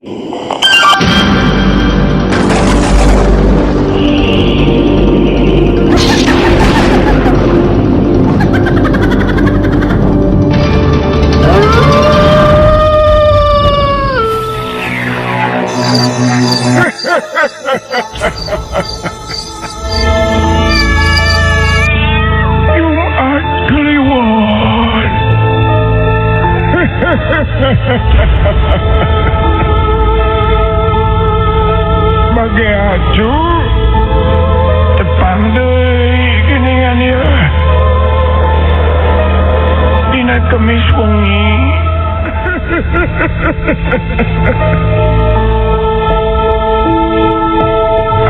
Jumat Kliwon. Bage acu tepang deui geuningan ieu. Dina Kemis wengi.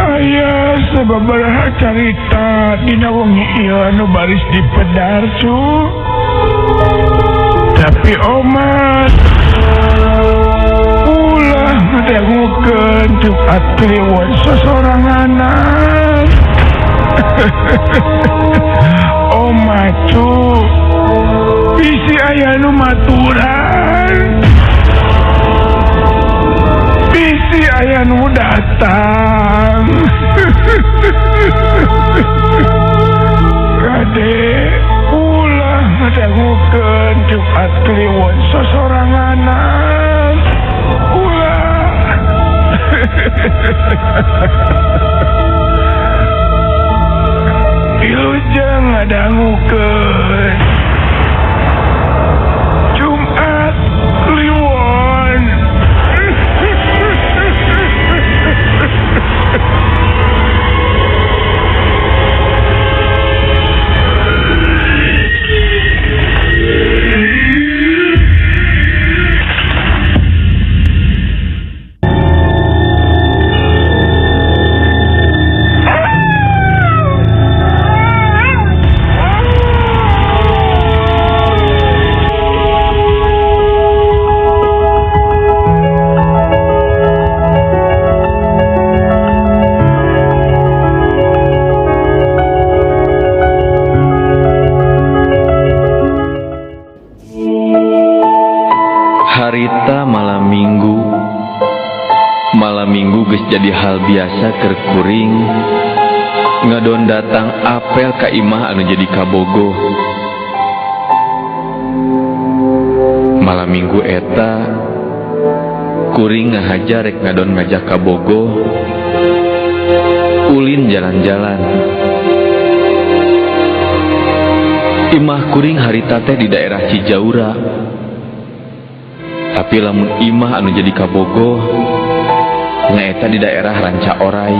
Aya sababaraha carita dina wengi ieu anu baris dipedar cu. Tapi omat ulah ngadangukeun Jumat Kliwon sosoranganan. Omat cu, bisi aya nu maturan, bisi aya nu datang. Kade ulah ngadangukeun Jumat Kliwon sosoranganan. Ulah. Wilujeng ngadangukeun Jumat Kliwon. Harita malam minggu. Malam minggu geus jadi hal biasa keur kuring ngadon datang apel ka imah anu jadi kabogoh. Malam minggu eta kuring ngahaja rek ngadon ngajak kabogoh ulin jalan-jalan. Imah kuring harita teh di daerah Cijaura. Tapi lamun imah anu jadi kabogoh nyaeta di daerah Ranca Orai.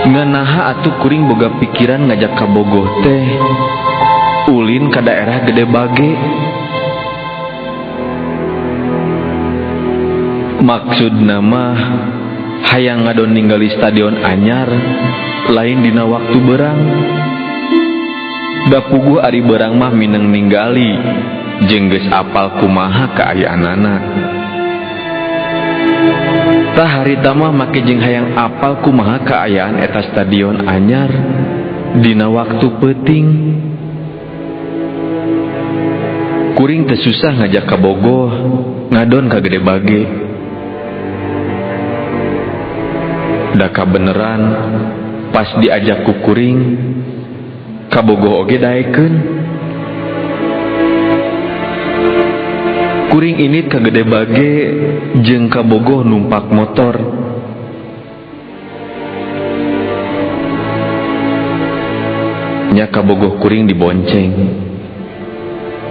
Nganaha atuh kuring boga pikiran ngajak kabogoh teh ulin ka daerah Gede Bage. Maksudna mah hayang ngadon ninggali stadion anyar lain dina waktu berang. Da puguh ari berang mah mineng ninggali jeung geus apal kumaha kaayaanana. Tah harita mah make jeung hayang apal kumaha kaayaan eta stadion anyar dina waktu peuting. Kuring teu susah ngajak kabogoh ngadon ka Gede Bage. Da kabeneran pas diajak ku kuring kabogoh oge daekeun. Kuring ini ka Gede Bage jeung kabogoh numpak motor. Nya kabogoh kuring dibonceng.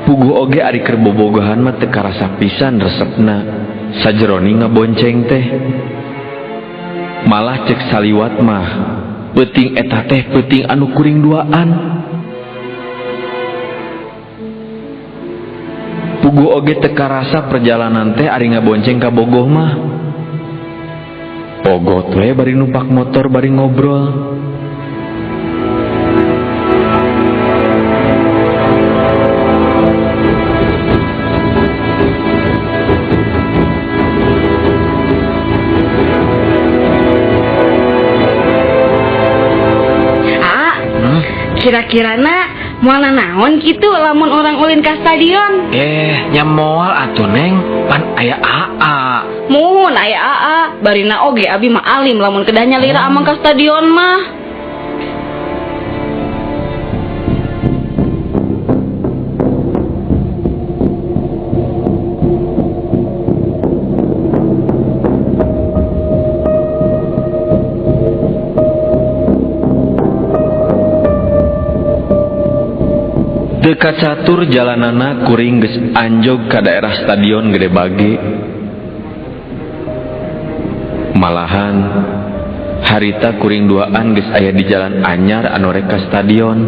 Puguh oge ari keur bobogohan mah teu karasa pisan resepna sajeroni ngabonceng teh. Malah cek saliwat mah peuting eta teh peuting anu kuring duaan. Puguh oge teu karasa perjalanan teh ari ngabonceng ka bogoh mah. Pogot we bari numpak motor bari ngobrol. Kira-kirana Moal naon kitu lamun urang ulin ka stadion? Nya moal atuh Neng, pan aya AA. Muhun aya AA, barina oge abi mah alim lamun kedah nyalira amang ka stadion mah. Dekat catur jalanana kuring geus anjog ka daerah stadion Gede Bage. Malahan harita kuring duaan geus aya di jalan anyar anu rek ka stadion.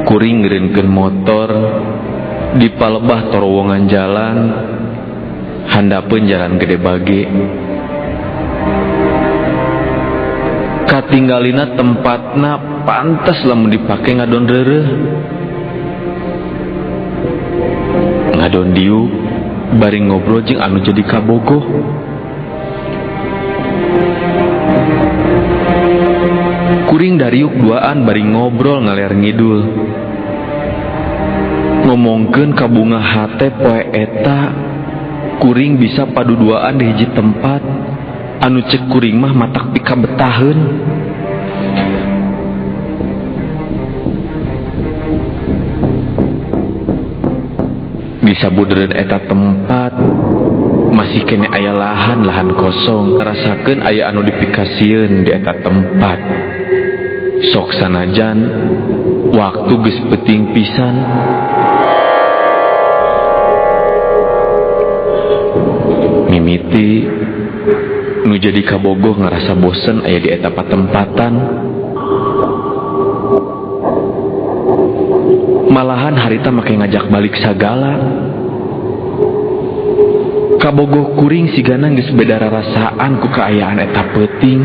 Kuring ngeureunkeun motor di palebah torowongan jalan handapeun jalan Gede Bage. Katinggalina tempatna pantes lamun dipake ngadon reureuh. Ngadon diuk bari ngobrol jeung anu jadi kabogoh. Kuring dariuk duaan bari ngobrol ngaler ngidul. Ngomongkeun ka bunga hate poe eta kuring bisa paduduaan di hiji tempat anu cek kuring mah matak pikabetaheun. Disabudereun eta tempat masih kene aya lahan-lahan kosong, rasakeun aya anu dipikasieun di eta tempat. Sok sanajan waktu geus peuting pisan. Mimiti nu jadi kabogoh ngerasa bosen aya di eta patempatan. Malahan harita make ngajak balik sagala. Kabogoh kuring sigana geus beda rarasaan ku kaayaan eta peuting.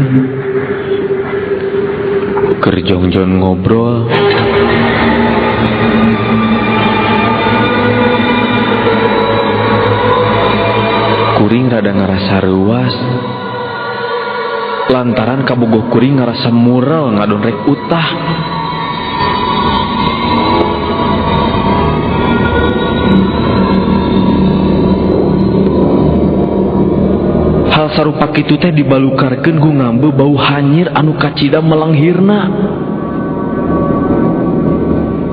Keur jongjon ngobrol, kuring rada ngerasa reuas lantaran kabogoh kuring ngerasa mural ngadon rek utah. Hal sarupa kitu teh dibalukarkeun ku ngambe bau hanyir anu kacida melenghirna.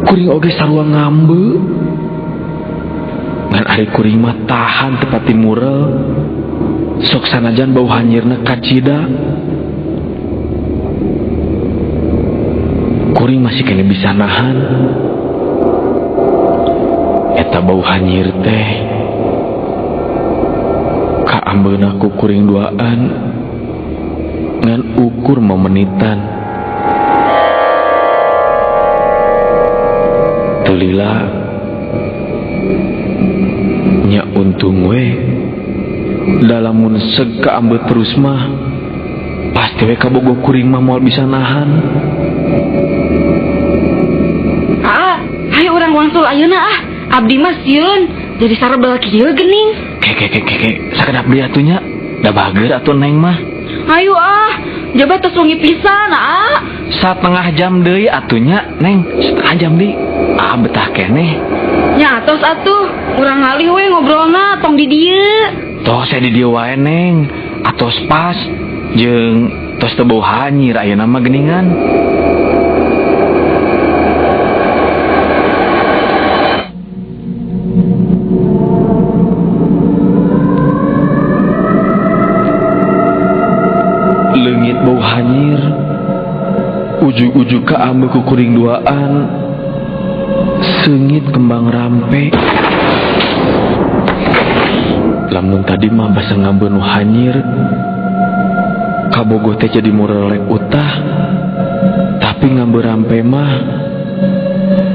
Kuring oge sarua ngambe. Ngan ari kuring mah tahan tepati murel. Sok sanajan bau hanyirna kacida. Kuring masih kene bisa nahan. Eta bau hanyir teh kaambeuna ku kuring duaan ngan ukur memenitan. Teu lila nya untung we dalamun seg kaambe terus mah pasti we kabogoh kuring mah moal bisa nahan. Ah, hayu urang wangsul ayeuna ah. Abdi mah sieun jadi sarebel kieu geuning. Ke ke ke ke sakedap deui atuh nya. Da bager atuh Neng mah. Hayu ah, jaba tos wengi pisan ah. Satengah jam deui atuh nya, Neng. Setengah jam deui. Ah betah keneh. Nya atos atuh, urang ngalih we ngobrolna tong di dieu. Tos di dieu wae Neng. Atos pas jeung tos teu bau hanyir ayeuna mah geuningan. Leungit bau hanyir, ujug-ujug ka ambe ku kuring duaan, seungit kembang rampe. Lamun tadi mah basa ngambe nu hanyir, kabogoh teh jadi murelek utah. Tapi ngambe rampe mah,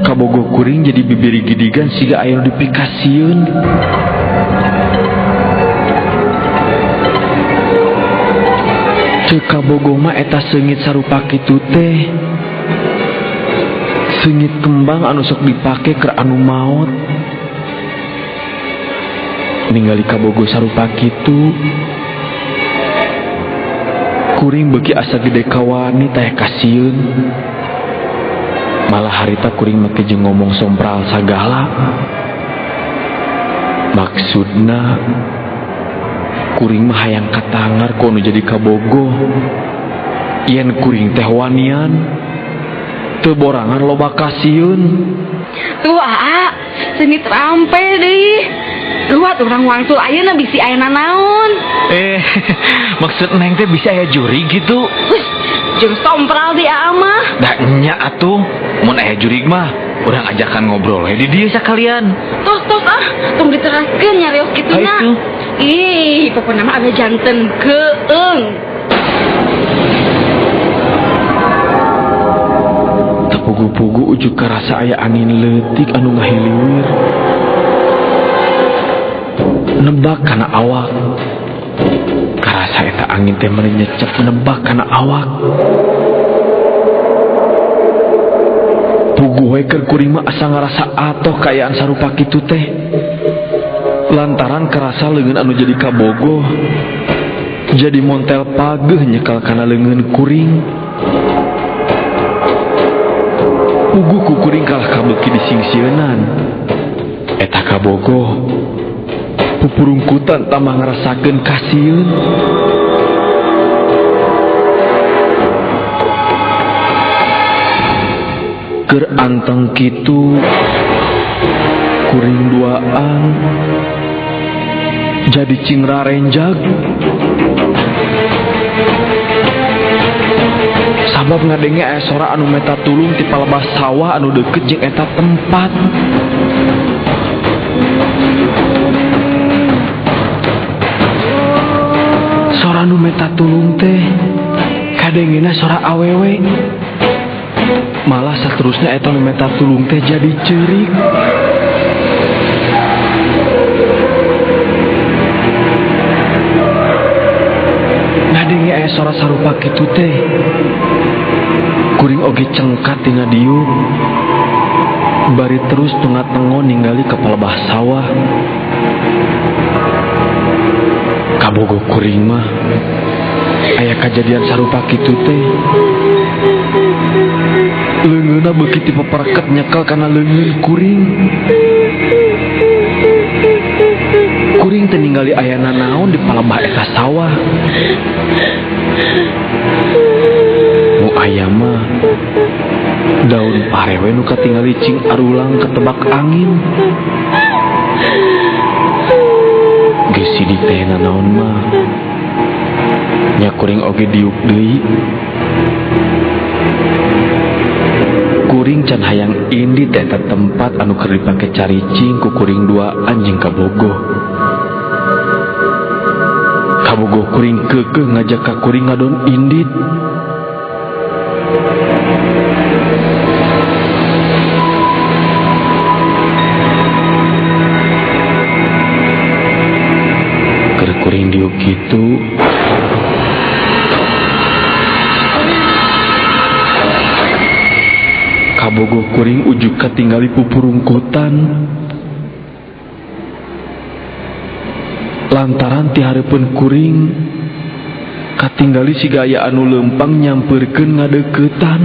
kabogoh kuring jadi bibiri gidigan siga aya nu dipikasieun. Cek kabogoh mah eta seungit sarupa kitu teh. Seungit kembang anu sok dipake keur anu maot. Ningali kabogoh sarupa kitu, Kuring beuki asa gede kawani teh kasieun. Malah harita kuring make jeung ngomong sompral sagala. Maksudna kuring mah hayang katangar ku anu jadi kabogoh. Yen kuring teh wanian, teu borangan loba kasieun. Tuh aa, seungit rampe deui. Luat urang wangsul ayeuna bisi aya nanaon. Maksud neng teh bisa aya juri gitu. Wih, jeung sompral di aa mah. Da nya atuh, mun aya jurig mah urang ajakan ngobrol we di dieu sakalian. Tos tos ah, tong diteraskeun nyarios kituna. Ih, pokona mah abah janten keung. Pugu-pugu ujuk karasa aya angin leutik anu ngahiliwir. Nebak kana awak. Karasa eta angin teh meuni nyecep nebak kana awak. Pugu we keur kuring mah asa ngarasa atoh kaayaan sarupa kitu teh. Lantaran karasa leungeun anu jadi kabogoh. Jadi montel pageuh nyekal kana leungeun kuring. Puguh ku kuring kalah kabeuki disingsieunan. Eta kabogoh pupurungkutan tambah ngarasakeun kasieun. Keur anteng kitu kuring duaan jadi cing rarenjag. Sabab ngadenge aya sora anu meta tulung ti palebah sawah anu deukeut jeung eta tempat. Sora anu meta tulung teh kadengena sora awewe. Malah saterusna eta nu meta tulung teh jadi ceurik. Ngadenge aya sora sarupa kitu teh. Kuring oge cengkat tina diuk. Bari terus tunga-tengo ningali ka palebah sawah. Kabogoh kuring mah aya kajadian sarupa kitu teh. Leungeunna beuki ti papareket nyekel kana leungeun kuring. Kuring teh ningali aya nanaon di palebah eta sawah. Nu aya mah daun parewe nu katingali cing arulang ketebak angin. Geus sidik teh nanaon mah nya kuring oge diuk deui. Kuring can hayang indit eta tempat anu keur dipake caricing ku kuring duaan jeung kabogoh. Kabogoh kuring keukeuh ngajak ka kuring ngadon indit. Keur kuring diuk kitu, kabogoh kuring ujuk katingali pupurungkutan. Lantaran ti hareupeun kuring katinggali siga aya anu leumpang nyampeurkeun ngadeuketan.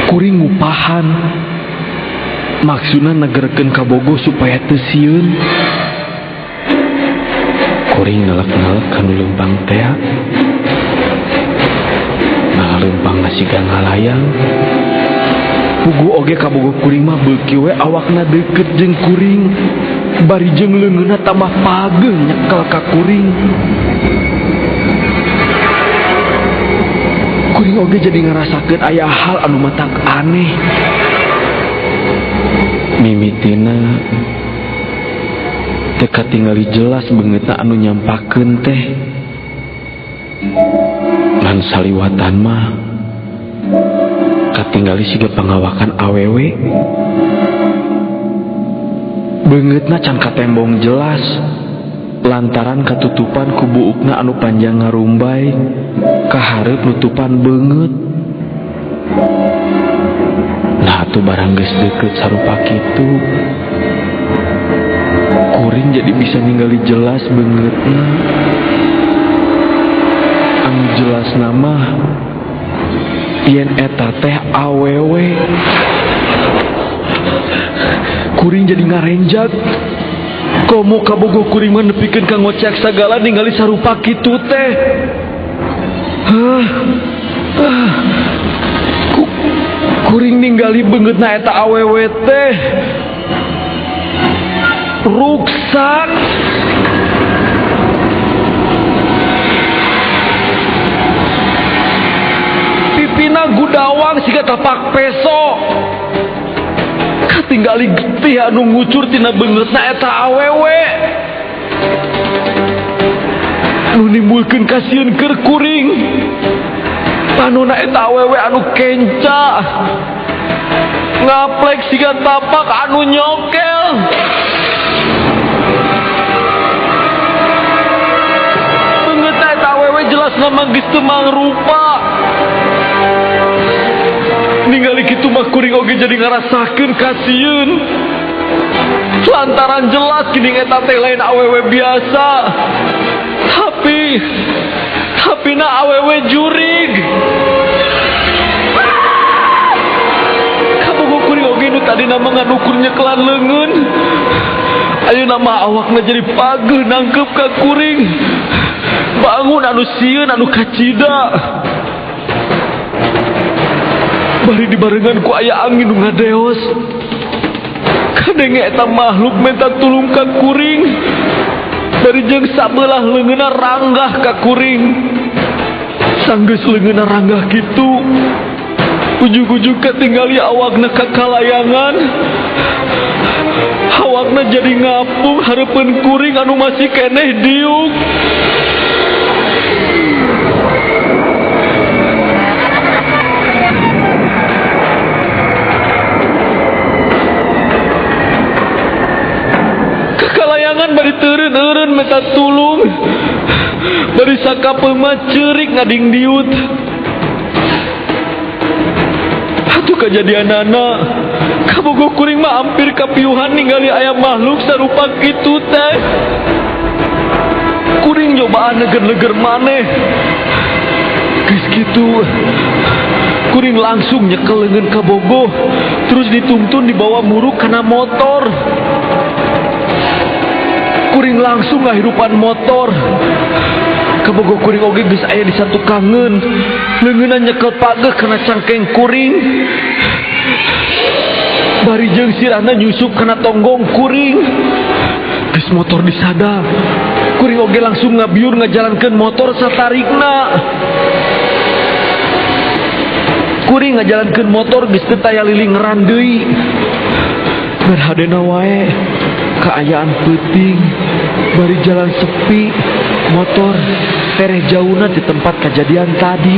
Kuring ngupahan, maksudna negerkeun kabogoh supaya teu sieun. Kuring ngelek-ngelek kanu leumpang tea. Leumpang siga ngalayang. Puguh oge kabogoh kuring mah beuki we awakna deukeut jeung kuring. Bari jeung leungeunna tambah pageuh nyekel ka kuring. Kuring oge jadi ngarasakeun aya hal anu matak aneh. Mimitina teu katingali jelas beungeutna anu nyampakeun teh. Lan saliwatan mah katinggali siga pangawakan awewe. Beungeutna can katembong jelas lantaran katutupan ku buukna anu panjang ngarumbay kahareup nutupan beungeut. Nah atuh barang geus deukeut sarupa kitu, kuring Kuring jadi bisa ningali jelas beungeutna. Anu jelas nama yen eta teh awewe. Kuring jadi ngarenjag. Komo kabogoh kuring mah nepikeun ka ngocek sagala ningali sarupa kitu teh. Hah. Ah. Kuring ningali beungeutna eta awewe teh ruksak. Pipina gudawang siga tapak peso. Katinggali getih anu ngucur tina beungeutna eta awewe. Nu nimbulkeun kasieun keur kuring. Panona eta awewe anu kenca. Ngaplek siga tapak anu nyokel. Beungeutna eta awewe jelas nama geus teu mangrupa. Ningali kitu mah kuring oge jadi ngarasakeun kasieun. Lantaran jelas geuning eta teh lain awewe biasa. Tapi na awewe jurig. Kabogoh kuring oge nu tadina mah ngadukur nyekelan leungeun. Ayeuna mah awakna jadi pageuh nangkep ka kuring. Bangun anu sieun anu kacida. Bari dibarengan ku aya angin nu ngadeos. Kadenge eta makhluk menta tulung ka kuring. Bari jeung sabelah leungeunna ranggah ka kuring. Sanggeus leungeunna ranggah kitu, ujug-ujug katinggali awakna ka kalayangan. Awakna jadi ngapung hareupeun kuring anu masih keneh diuk. Kalayangan bari teureun-eureun menta tulung. Bari sakapeung mah ceurik ngadingdiut. Atuh kajadianana, kabogoh kuring mah hampir kapiuhan ningali aya makhluk sarupa kitu teh. Kuring nyobaan leger-leger maneh. Geus kitu, kuring langsung nyekel leungeun kabogoh, terus dituntun dibawa muruk kana motor. Kuring langsung ngahirupan motor. Kabogoh kuring oge geus aya di satukangeun. Leungeunna nyekel pageuh kana cangkeng kuring. Bari jeung sirahna nyusup kana tonggong kuring. Geus motor disada. Kuring oge langsung ngabiur ngajalankeun motor satarikna. Kuring ngajalankeun motor geus teu taya lilingeran deui. Ngan hadena wae kaayaan peuting, bari jalan sepi, motor tereh jauhna di tempat kejadian tadi.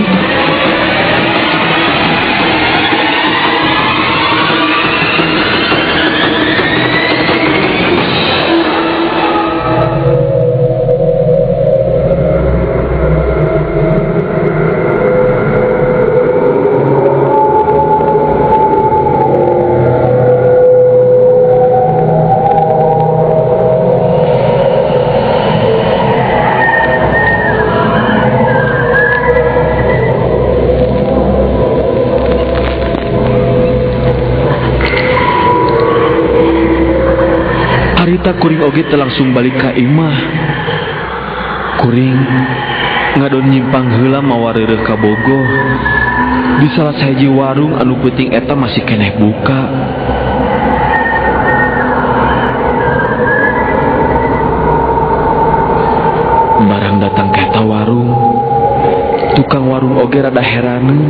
Harita kuring oge teu langsung balik ka imah. Kuring ngadon nyimpang heula mawa reureuh ka Bogoh. Di salah sahiji warung anu peuting eta masih keneh buka. Barang datang ka eta warung, tukang warung oge rada heraneun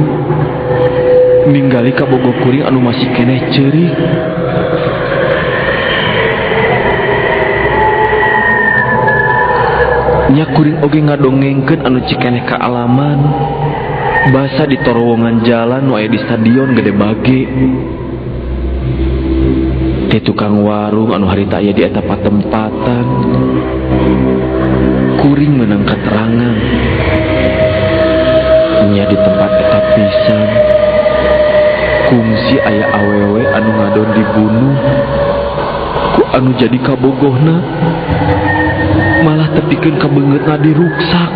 ningali ka Bogoh kuring anu masih keneh ceurik. Nya kuring oge ngadongengkeun anu cikeneh kaalaman basa di torowongan jalan nu aya di stadion Gede Bage. Teh tukang warung anu harita aya di eta patempatan. Kuring meunang katerangan. Nya di tempat eta pisan kungsi aya awewe anu ngadon dibunuh ku Anu jadi kabogohna malah tepikeun ka beungeutna diruksak.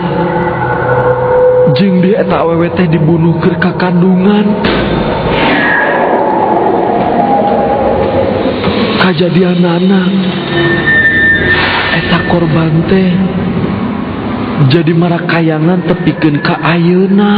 Jeung dia eta awewe teh dibunuh keur kakandungan. Kajadianana eta korban teh jadi marakayangan tepikeun ka ayeuna.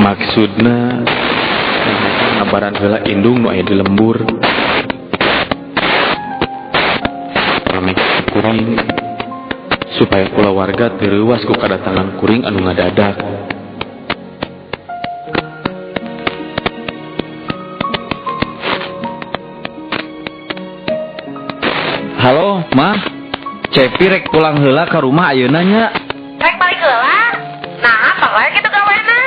Maksudna ngabaran heula indung nu aya di lembur. Kuring supaya kulawarga teu reuwas ku kadatangan kuring anu ngadadak. Halo, Mah. Cepi rek pulang heula ka rumah ayeuna nya. Rek balik heula? Nah, apa wae kitu gawena?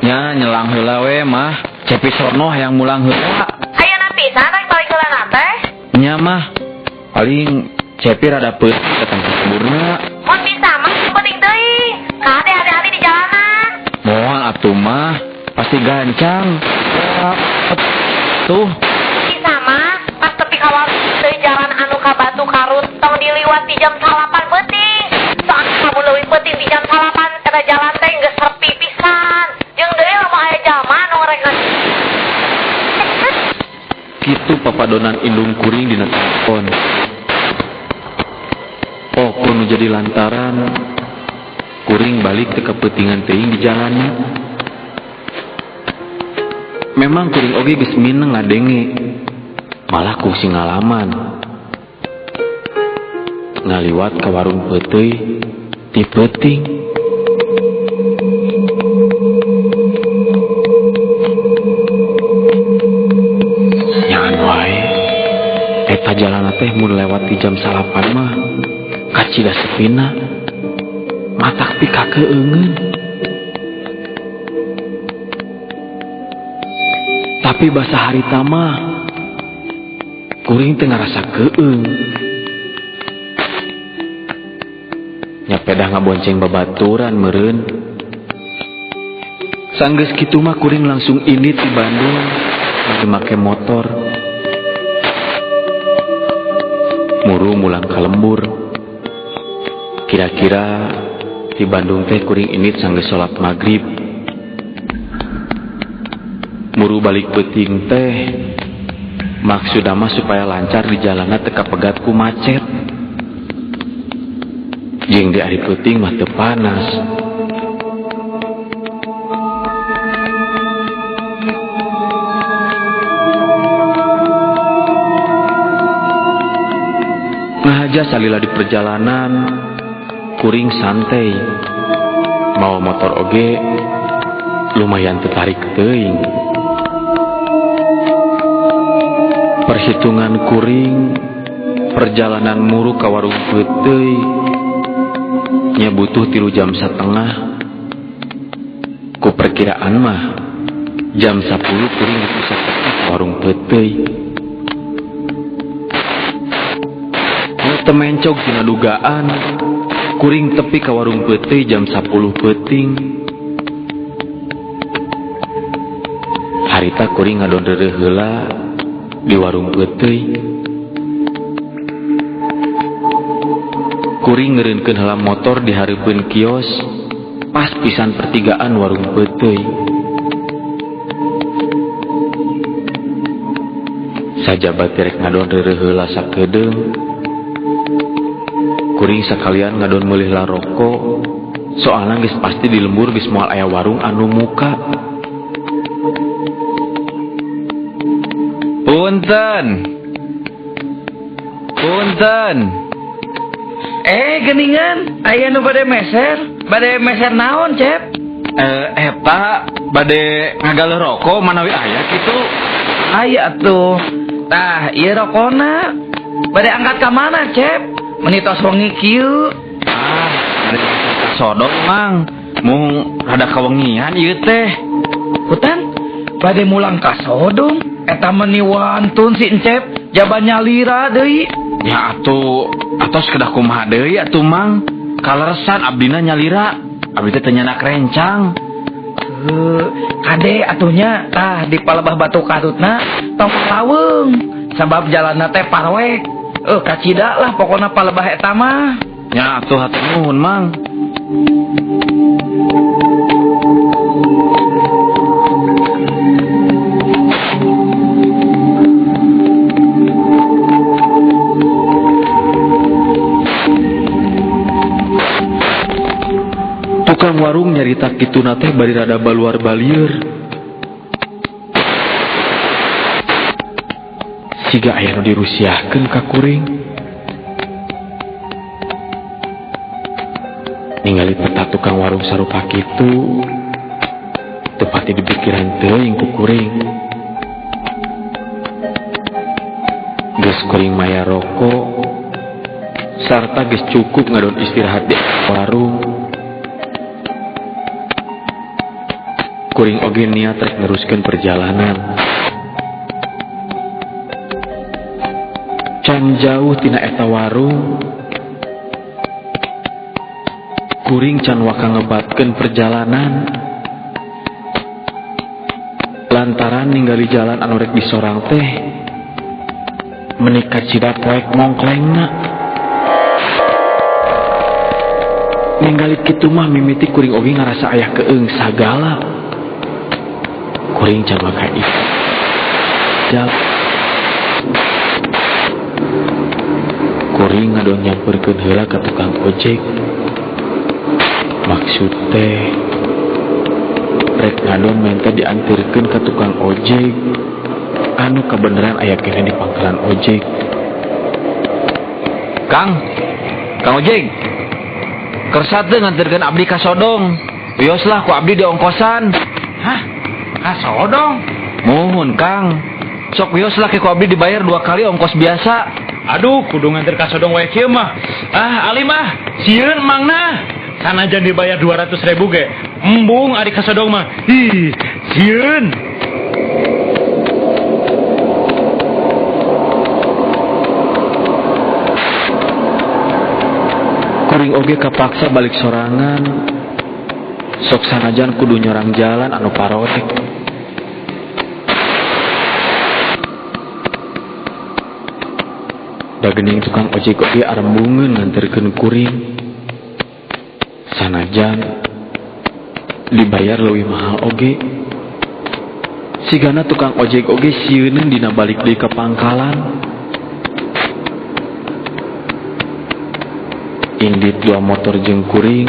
Nya nyelang heula we, Mah. Cepi sono hayang mulang heula. Ayeuna pisan rek balik heula na teh? Nya, Mah. Paling Cepi rada peuting datang ke lemburna. Mun bisa mah penting teuing. Kade hati-hati di jalanan. Moal atuh mah, pasti gancang. Tuh. Bisa mah pas tepi ka teu jalan anu ka Batu Karut tong diliwat di jam 8 peuting. Soalna lamun leuwih peuting di jam 8 eta jalan teh geus sepi pisan. Jeung deui lamun aya jalma anu rek kitu papadonan indung kuring dina telepon. Oh, nu jadi lantaran kuring balik ke kepentingan teuing di jalannya. Memang kuring oge geus mineng ngadenge, malah kungsi ngalaman. Ngaliwat ka warung peuteuy ti peuting. Nyaan wae, eta jalan teh mun lewat di jam 9 mah kacida sepina, matak pikakeungeun. Tapi basa harita mah kuring teu ngarasa keung. Nya pedah ngabonceng babaturan meureun. Sanggeus kitu mah kuring langsung indit di Bandung bari make motor. Muru mulang ka lembur. Kira-kira di Bandung teh kuring indit sanggeus salat magrib. Muru balik peuting teh maksudna mah supaya lancar di jalanna teu kapegat ku macet. Jeung di ari peuting mah teu panas. Ngahaja salila di perjalanan kuring santai, mau motor oge lumayan tertarik teuing. Perhitungan kuring perjalanan muru ka warung peuteuy nya butuh 3,5 jam. Ku perkiraan mah jam 10 kuring bisa tepi ka warung peuteuy. Teu mencog tina dugaan kuring tepi ka warung peuteuy jam 10 peuting. Harita kuring ngadon reureuh heula di warung peuteuy. Kuring ngeureunkeun heula motor di hareupeun kios pas pisan pertigaan warung peuteuy. Sajaba teh rek ngadon reureuh heula sakedeung, kuring sakalian ngadon meulih laroko, soalna geus pasti di lembur geus moal aya warung anu muka. Punten. Punten. Geningan, aya nu bade meser. Bade meser naon, Cep? Eta bade ngagaleuh rokok manawi aya kitu. Aya atuh. Tah, ieu rokona. Bade angkat ka mana, Cep? Meni tos wengi kieu. Ah, bade sodok, Mang. Mung rada kawengian ieu teh. Hutan, bade mulang ka Sodong. Eta meni wantun si Encep, jaba nyalira deui. Ya atuh, atos kedah kumaha deui atuh, Mang. Kaleresan abdina nyalira, abdi teh teu nyanak rencang. Kade atuhnya tah di palebah Batu Karutna tong laweung, sabab jalanna teh parwek. Kacida lah pokona palebah eta mah. Ya atuh hatur nuhun, Mang. Tukang Tukang warung nyarita kituna teh bari rada baluar balieur. Siga aya nu dirusiahkeun ka kuring. Ningali peta tukang warung sarupa kitu, teu pati dipikiran teuing ku kuring. Geus kuring maya rokok sarta geus cukup ngadon istirahat di warung. Kuring oge niat rek neruskeun perjalanan. Can jauh tina eta warung, kuring can waka ngebatkeun perjalanan. Lantaran ningali jalan anu rek disorang teh meni kacida poek mongklengna. Ningali kitu mah mimiti kuring oge ngarasa aya keung sagala. Kuring can waka jalan. Kuring ngadon nyamperkeun heula ka tukang ojek. Maksud teh rek ngadon menta diantirkeun ka tukang ojek anu kabeneran aya keneh di pangkalan ojek. Kang, Kang ojek, kersa teu nganterkeun abdi ka Sodong. Wios lah ku abdi diongkosan. Hah? Ka Sodong? Muhun Kang. Sok wios lah ku abdi dibayar 2 kali ongkos biasa. Aduh, kudu nganter ka Sodong wae kieu mah. Ah, ali mah sieun mangna. Sanajan dibayar 200.000 ge, embung ari ka Sodong mah. Ih, sieun. Kuring oge kapaksa balik sorangan. Sok sanajan kudu nyorang jalan anu paroek. Da geuning tukang ojek oge arembungeun nganterkeun kuring. Sanajan dibayar leuwih mahal oge. Sigana tukang ojek oge sieuneun dina balik deui ka pangkalan. Indit 2 motor jeung kuring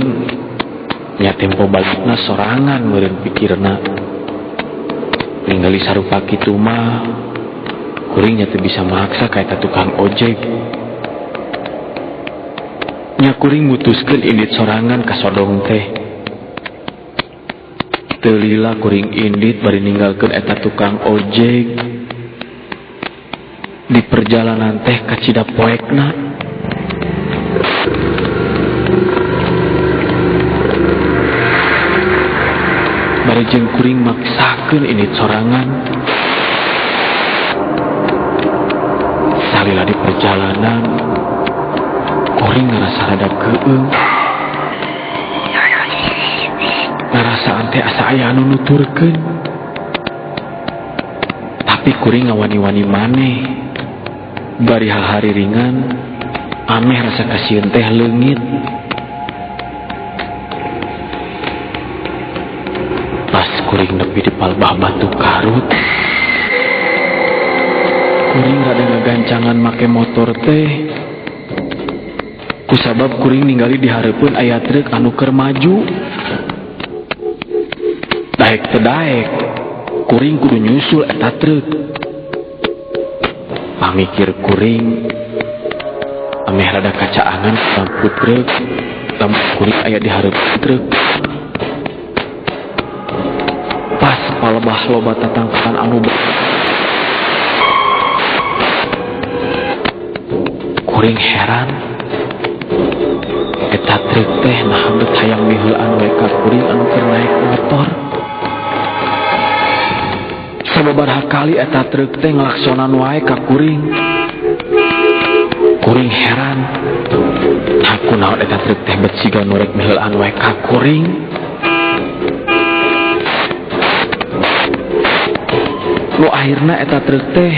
nya tempo balikna sorangan meureun pikirna. Ningali sarupa kitu mah kuring nya teu bisa maksa ka eta tukang ojek. Nya kuring mutuskeun indit sorangan ka Sodong teh. Teu lila kuring indit bari ninggalkeun eta tukang ojek. Di perjalanan teh kacida poekna. Bari jeung kuring maksakeun indit sorangan. Salila di perjalanan kuring ngarasa rada keung. Ngarasaan teh asa aya anu nuturkeun. Tapi kuring ngawani-wani maneh. Bari hahari ringan, ameh rasa kasieun teh leungit. Pas kuring nepi di palbah batu karut, kuring rada ngagancangan make motor teh. Kusabab kuring ningali di hareupeun aya truk anu keur maju. Daek teu daek, kuring kudu nyusul eta truk. Pamikir kuring ameh rada kacaangan lampu truk, lampu kuring aya di hareupeun truk. Pas palebah loba tatangkalan anu kuring heran. Eta truk teh nah bet hayang miheulaan we ka kuring anu keur naek motor. Sababaraha kali eta truk teh ngelaksonan wae ka kuring. Kuring heran. Nah kunaon eta truk teh bet siga nu rek miheulaan wae ka kuring. Nu akhirna eta truk teh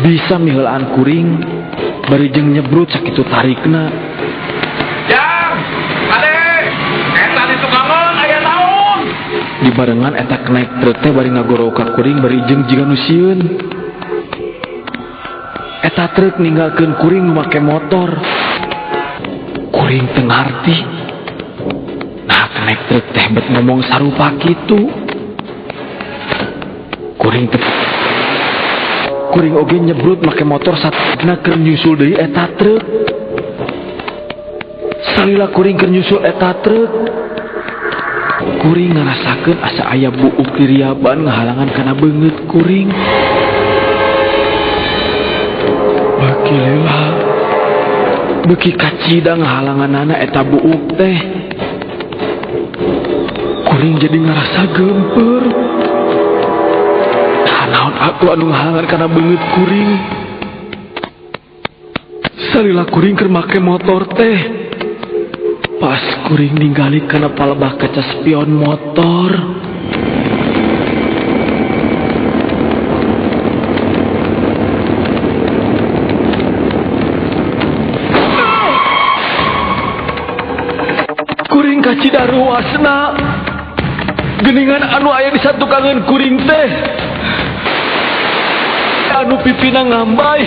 bisa miheulaan kuring bari jeung nyebrut sakitu tarikna. Jang, ade, eta di tukangan aya naon? Dibarengan eta kenaik truk teh bari ngagorowok ka kuring bari jeung jiga nu sieun. Eta truk ninggalkeun kuring nu make motor. Kuring teu ngarti. Nah Kernek truk teh bet ngomong sarupa kitu. Kuring teh kuring oge nyebrut make motor satna keur nyusul deui eta truk. Salila kuring keur nyusul eta truk, kuring ngarasakeun asa aya buuk diriaban ngahalangan kana beungeut kuring. Beuki lila, beuki kacida ngahalanganana eta buuk teh. Kuring jadi ngerasa gemper. Nah, naon aku anu ngahalangan kana beungeut kuring. Salila kuring keur make motor teh, pas kuring ningali kana palebah kaca spion motor. Kuring kacida ruasna. Geningan anu aya di satukangan kuring teh, anu pipina ngambay,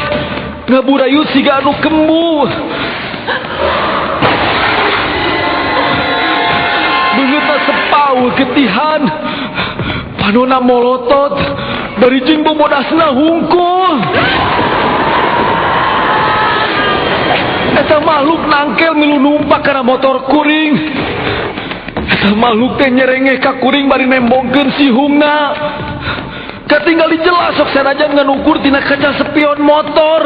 ngaburayut siga anu kembu. Beungeutna sepau getihan, panona molotot, bari jeung bobodasna hungkul. Eta makhluk nangkel milu numpak kana motor kuring. Eta makhluk teh nyerengeh ka kuring bari nembongkeun sihungna. Katinggali jelas sok sanajan nganukur tina kaca spion motor.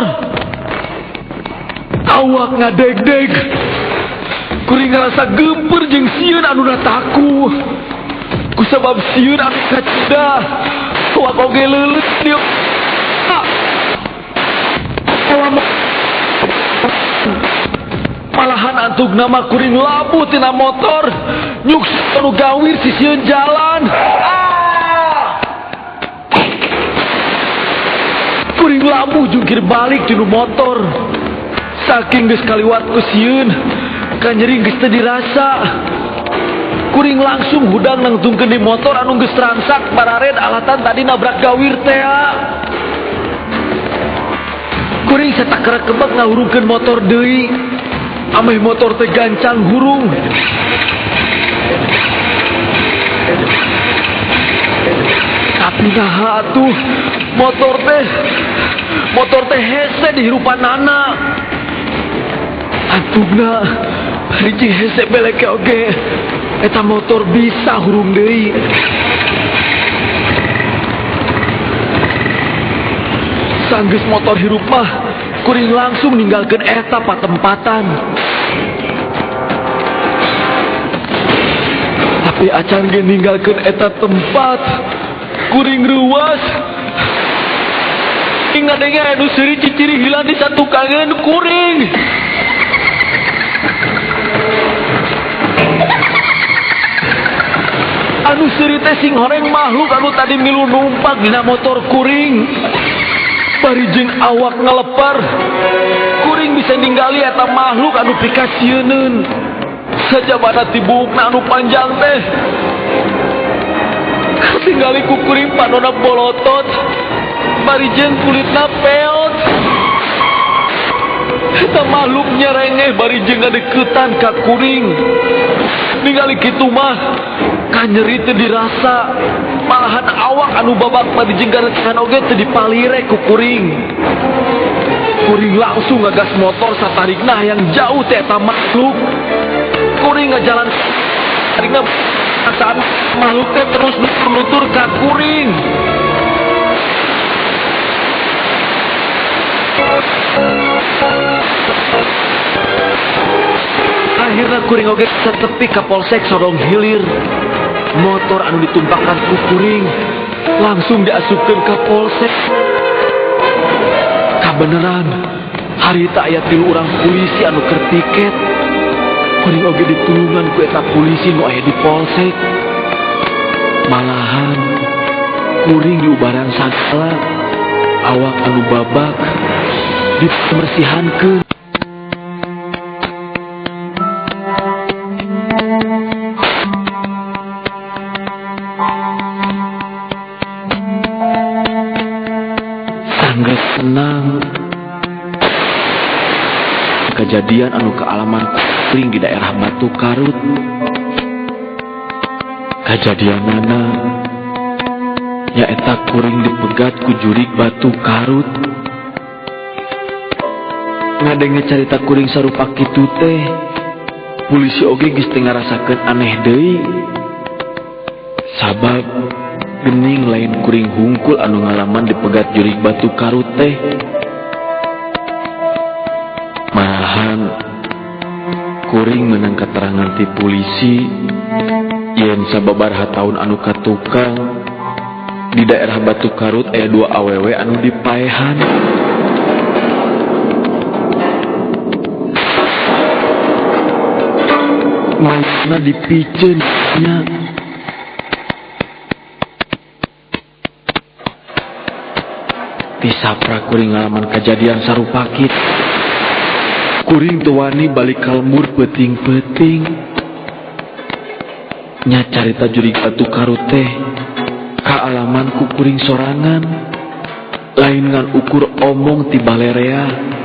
Awak ngadegdeg. Kuring ngarasa gemper jeung sieun anu nataku. Kusabab sieun anu kacida, awak oge leuleut dieu. Malahan antuk nama kuring labuh tina motor, nyuk anu gawir sisieun jalan. Kuring labuh jungkir balik tinu motor. Saking geus kaliwat ku sieun, kanyeri geus teu dirasa. Kuring langsung hudang nangtungkeun di motor anu geus transak barared alatan tadi nabrak gawir tea. Kuring satakara kebek ngahurungkeun motor deui. Ameh motor teh gancang hurung. Tapi naha atuh motor teh hese dihirupanana. Antugna rijing hese beleke oge eta motor bisa hurung deui. Sanggeus motor hirup mah kuring langsung ninggalkeun eta patempatan. Tapi acan ge ninggalkeun eta tempat, kuring ruas. Ngadenge anu seuri ciciri hilang di satukangeun kuring. Anu seuri teh sing horeng makhluk anu tadi milu numpak dina motor kuring. Bari jeung awak ngalepar, kuring bisa ninggali eta makhluk anu pikasieuneun. Sajabana ti buukna anu panjang teh, katinggali ku kuring panona bolotot, bari jeung kulitna peot. Eta makhluk nyerengeh bari jeung ngadeukeutan ka kuring. Ningali kitu mah kanyeri teu dirasa. Malahan awak anu babak bari jeung garecan oge teu dipalire ku kuring. Kuring langsung ngagas motor satarikna yang jauh teh eta makhluk. Kuring ngajalan tarikna saat makhluk teh terus nutur-nutur ka kuring. Akhirna kuring oge tepi ka Polsek Sodong Hilir. Motor anu ditumpakan ku kuring langsung diasupkeun ka polsek. Kabeneran harita aya 3 urang polisi anu keur tiket. Kuring oge ditulungan ku eta polisi nu aya di polsek. Malahan kuring diubaran sagala, awak anu babak dipersihankeun. Sanggeus tenang kejadian anu kealaman kuring di daerah Batu Karut. Kajadianana nyaeta kuring dipegat ku jurig batu karut. Ngadenge carita kuring sarupa kitu teh, polisi oge geus teu ngarasakeun aneh deui. Sabab gening lain kuring hungkul anu ngalaman dipegat jurig batu karut teh. Malahan kuring menang keterangan ti polisi yen sababaraha taun anu katukang di daerah Batu Karut aya dua awewe anu dipaehan. Mayatna dipiceun nya. Tisapra kuring ngalaman kajadian sarupa kitu. Kuring teu wani balik ka lembur peuting-peuting. Nya carita jurig batu karut teh kaalaman ku kuring sorangan, lain ngan ukur omong ti balerea.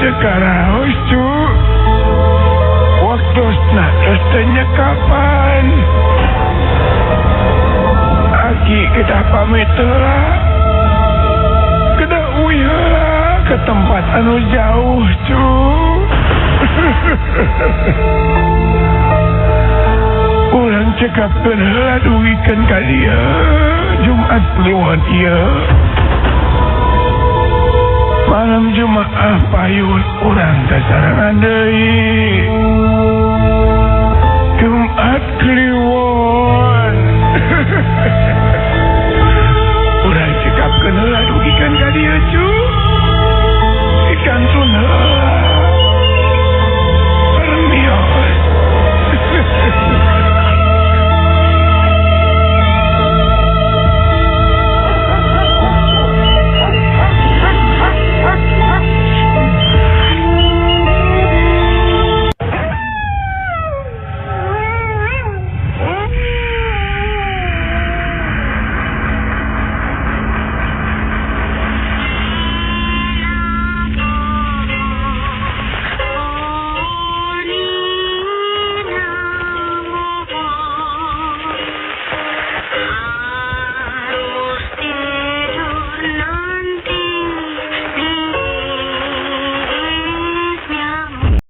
teu karaos cu. Waktosna tos teu nyekapan. Aki kedah pamit heula. Kedah uih heula ke tempat anu jauh cu. Urang cekapkeun heula dugikeun ka dieu Jumat Kliwon ieu. Malam Jumaah payun urang sasarengan deui. Jumat Kliwon. Urang cekapkeun heula dugikeun ka dieu cu. Ikantun heula.